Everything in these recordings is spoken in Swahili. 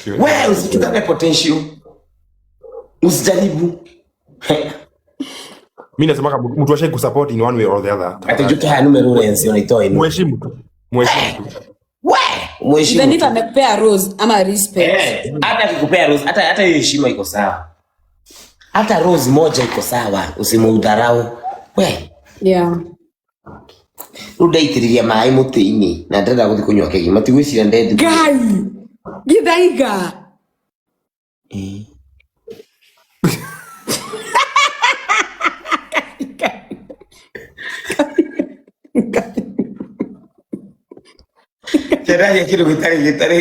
Wewe usitukane potential. Usijaribu. Mimi nasema kama mtu ashai kusupport in one way or the other. Ati njuke haya numero Lawrence unaitoa ino. Muheshimu tu. Muheshimu tu. We, muheshimu. Even if tu. amekupea rose ama respect. Eh, hata akikupea rose, hata hiyo heshima iko sawa. Hata rose moja iko sawa, usimudharau. We, Yeah. rĩu ndaitĩrĩria maĩ mũtĩ-inĩ na ndĩrenda gũthiĩ kũnyua keki matigwĩciria ndethi. Guy. Githaiga. Ndĩraria kĩndũ gĩtarĩ gĩtarĩ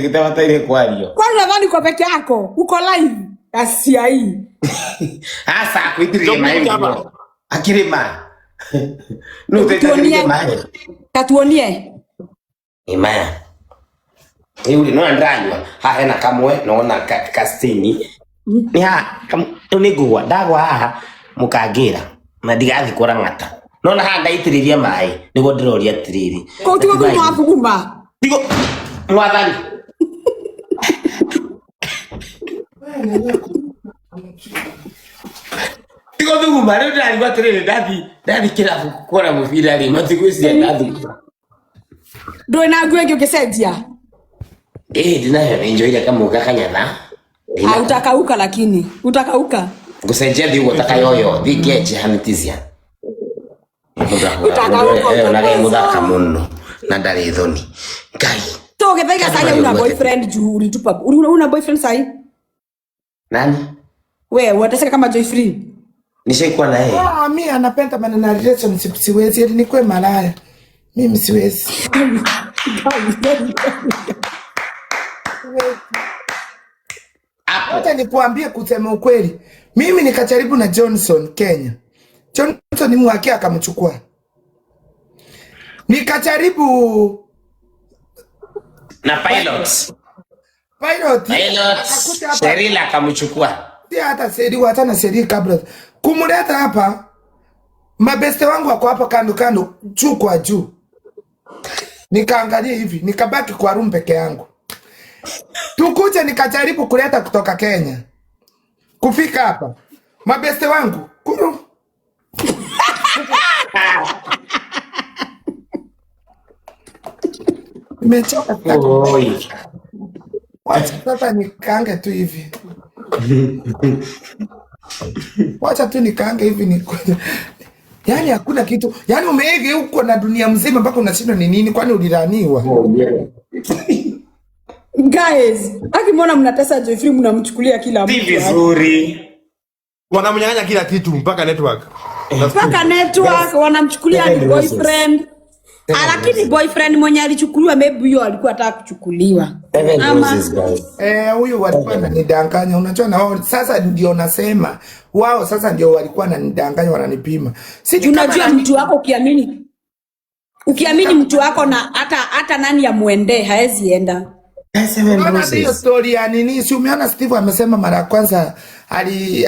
gĩtabataire kwario. Kwani unadhani uko peke yako? Uko live. Asia hii. Asa kũitĩrĩria maĩ Ndio mũno. Akĩrĩ ma. Nũ ũtaitagĩrĩria Tuonie. maĩ? Katuonie. Ĩ maya. Rĩu rĩ, nĩwona ndĩranyua haha hena kamwe nona ka stain. Nĩ haha rĩu nĩ ngũgwa ndagwa haha mũkangĩra na ndigathiĩ kũrang'ata. Nona haha ndaitĩrĩria maĩ nĩguo ndĩroria atĩrĩrĩ. Kũu tiguo Ati maĩ- kuma thuguma. Tigo mwathani. Tigo thuguma rĩu ndĩrarigwo atĩrĩrĩ ndathi kĩrabu kuona mũbira rĩ matigwĩciria ndathuguma. Ndũrĩ na nguo ĩngĩ ũngĩcenjia. Ĩĩ ndinayo nĩ njoire kamwe gakanyatha. Ah, utakauka lakini. Utakauka. Ngũcenjia thiĩ ũguo ta kayoyo thiĩ ngenje hanitizia. Utakauka Onaga mũthaka utakosa. mũno na ndarĩ thoni. Ngai. So Githaiga Kama sasa una ndio boyfriend juu ulitupa. Una boyfriend sahi? Nani? Wewe unateseka kama Joy Free. Nishaikuwa na yeye. Ah, mi anapenda maneno ya relationship, siwezi, eti nikuwe malaya. Mimi siwezi. Siwezi. Hapo. Wacha nikuambie kusema ukweli. Mimi nikajaribu na Johnson Kenya. Johnson mwake akamchukua. Nikajaribu Na pilot. pilot Pilot. akakuja hapa. Sherila akamchukua. Si hata seri hata na seri kabla kumleta hapa. Mabeste wangu wako hapa kando kando, juu kwa juu. Nikaangalia hivi, nikabaki kwa room peke yangu. Tukuja nikajaribu kuleta kutoka Kenya. Kufika hapa. Mabeste wangu, kuru. Nimechoka sitaki. Oi. Wacha sasa nikaange tu hivi. Wacha tu nikaange hivi ni Yaani hakuna kitu. Yaani umeege huko na dunia mzima mpaka unashindwa ni nini kwani ulilaniwa? Guys, akimwona mnatesa Joy Free mnamchukulia kila Si mtu. vizuri. Wanamnyang'anya kila kitu mpaka network. Mpaka network wanamchukulia ni Seven roses. boyfriend. Ah, lakini boyfriend mwenye alichukuliwa maybe huyo alikuwa anataka kuchukuliwa. Seven Ama roses guys. Eh, huyu walikuwa wananidanganya. Unajua na wao sasa ndio nasema wao sasa ndio walikuwa wananidanganya wananipima. Si ni kama unajua nani mtu wako ukiamini mtu wako na hata nani amuendee haezi enda. Seven Unaona hiyo roses. story ya nini? Si umeona Steve amesema mara ya kwanza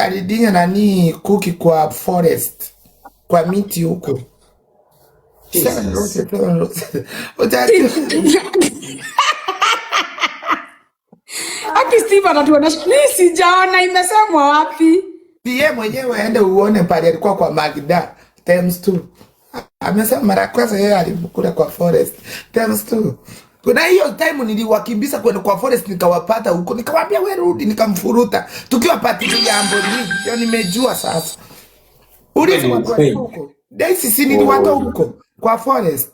alidinya nani kuki kwa forest kwa miti huko. Seven Jesus. roses, seven roses. Utatu. Aki Steve anatuonesha mimi sijaona imesemwa wapi? Sie mwenyewe aende uone pale alikuwa kwa Magda times two. Amesema mara ya kwanza yeye alimkula kwa forest times two. Kuna hiyo time niliwakimbiza kwenda kwa forest nikawapata huko, nikawaambia wewe rudi, nikamfuruta tukiwa pati jambo ni ndio nimejua sasa. Ulizi Kweli watu kweli. walikuwa huko. Daisy si niliwatoa huko kwa forest.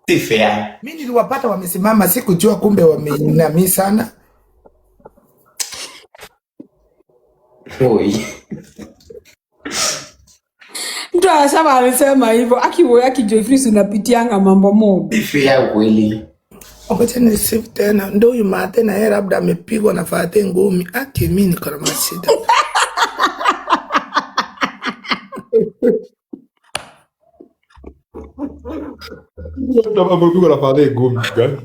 Si fair. Mimi niliwapata wamesimama, sikujua kumbe wameinami sana. Oi. Mtu anasema alisema hivyo. Aki wewe aki Joy Free unapitianga mambo mob. Si fair kweli. Wacha nisifu tena, ndio huyu Mate na yeye labda amepigwa na Fate ngumi. Aki mimi niko na mashida. Mtu amepigwa na fadhe ngumi gani?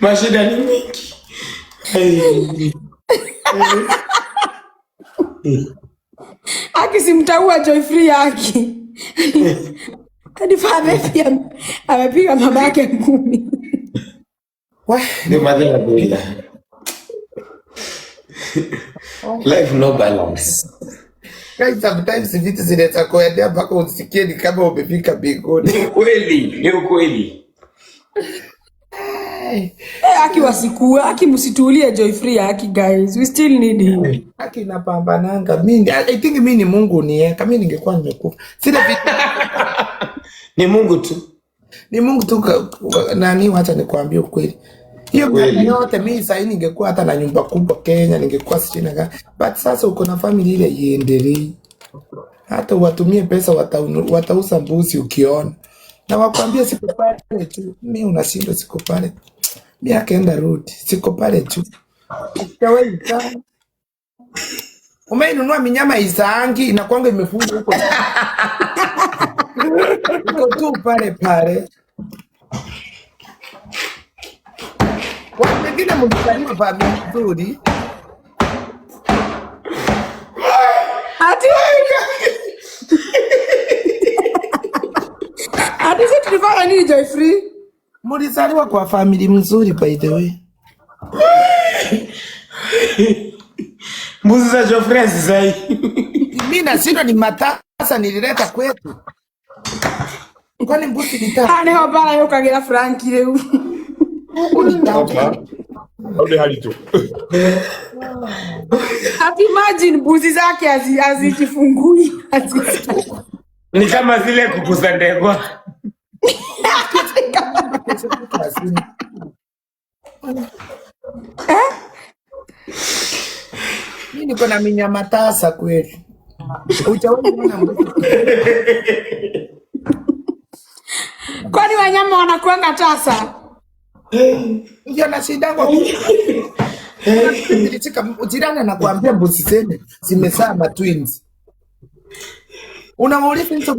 Mashida ni mingi. Hey. Aki simtaua Joyfree aki. Hadi father pia amepiga mama yake ngumi. Weh, Ni madhara bila. Life no balance. Guys, sometimes vitu zinaweza kuendea mpaka usikie ni kama umefika mbinguni. Ni ukweli, ni ukweli. Hey. Eh, aki wasikue, aki msituulie Joyfree aki guys. We still need him. Haki inapambananga. Mimi I think mimi ni Mungu uniweka. Mimi ningekuwa nimekufa. Sina vitu Ni Mungu tu. ni Mungu tu nani, wacha nikwambie ukweli. Hiyo miaka Kweli. yote mimi sasa ningekuwa hata na nyumba kubwa Kenya, ningekuwa sijui na gani. But sasa uko na family ile iendelee. Hata watumie pesa watauza mbuzi ukiona. Na wakwambia siko pale tu. Mimi unashindwa siko pale. Mimi akaenda rudi, siko pale tu. Sijawahi kaa. Umeinunua minyama isaangi inakwanga imefungwa huko. Iko tu pale pale. Watu wengine mlizaliwa familia nzuri. Ati ati sisi tulifanya nini Joyfree? Mlizaliwa kwa family mzuri by the way. Mbuzi za Joffrey hazizai. Mimi nashindwa ni matasa nilileta kwetu. Kwani mbuzi ni tasa? Haha niho mbara yũkagĩra Frank rĩu. Huku ni tasa. Hapa au ni hali tu. Ati imagine mbuzi zake hazijifungui. Hazizai. Ni kama zile kuku za ndegwa. Kesho kutwa hazina. Eh? Mimi niko na minyama tasa kweli. Hujawahi kuona mbuzi? Kwani wanyama wanakuanga tasa? Ndio na shida Kuna kitu nilishika jirani anakuambia mbuzi zenu zimezaa matwins. Unamuuliza hizo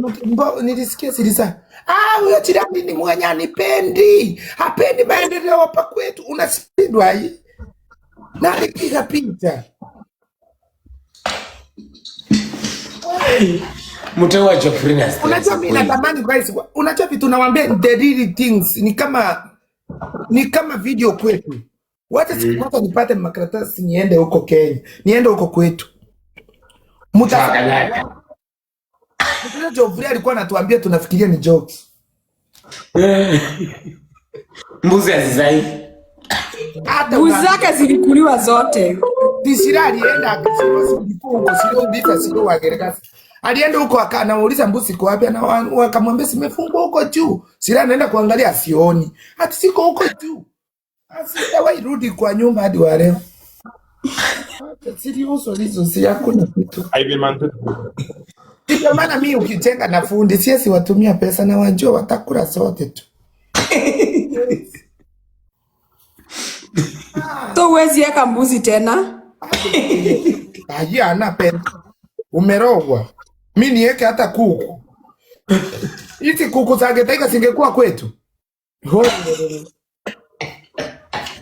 nilisikia zilizaa. Ah, huyo jirani ni mwenye anipendi. Hapendi maendeleo hapa kwetu. Unashindwa hii. Na alipiga picha. Mteua Joffrey na stress Unajua mimi kweli. natamani guys, unajua vitu nawaambia the real things ni kama video kwetu. Wacha siku moja nipate makaratasi niende huko Kenya. Niende huko kwetu. Tutakanyaga. Mtasa Joffrey alikuwa anatuambia tunafikiria ni jokes. Mbuzi hazizai. Hata Mbuzi zake zilikuliwa zote. Tishira alienda akasema zilikuwa huko sio uliza sio wagereka. Alienda huko anauliza mbuzi iko wapi, na wakamwambia zimefungwa huko juu. Sira anaenda kuangalia asioni. Ati siko huko juu. Asijawahi rudi kwa nyumba hadi wa leo. Siliuso hizo si hakuna kitu. Ndio maana mimi ukijenga na fundi siwezi watumia pesa na wajua watakula sote tu. So huwezi weka mbuzi tena. Haya ana pesa. Umerogwa. Mi niweke hata kuku. Hizi kuku za Gitaiga zingekuwa kwetu. Ho.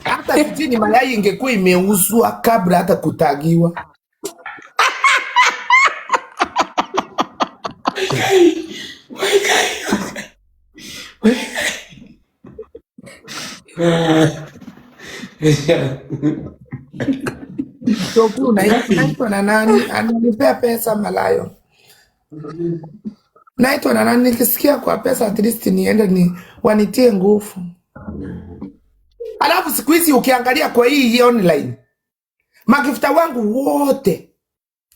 Hata kijini mayai ingekuwa imeuzwa kabla hata kutagiwa. Toku unaitwa na nani? Ananipea pesa malayo. Naitwa na nani? Nikisikia kwa pesa at least niende ni wanitie nguvu. Alafu siku hizi ukiangalia kwa hii online, magifta wangu wote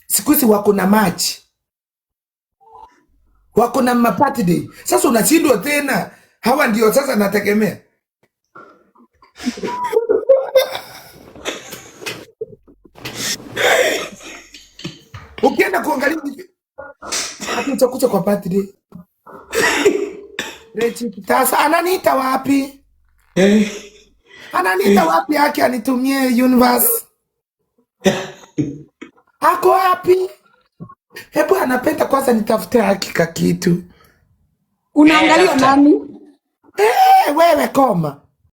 siku hizi wako na machi, wako na mapati. Sasa unashindwa tena, hawa ndio sasa nategemea. Ukienda kuangalia hivi, ati utakuta kwa birthday. Rechi sasa ananiita wapi? Ananiita wapi yake anitumie universe? Ako wapi? Hebu anapenda kwanza nitafute hakika kitu. Unaangalia Tafuta. nani? Eh, wewe koma.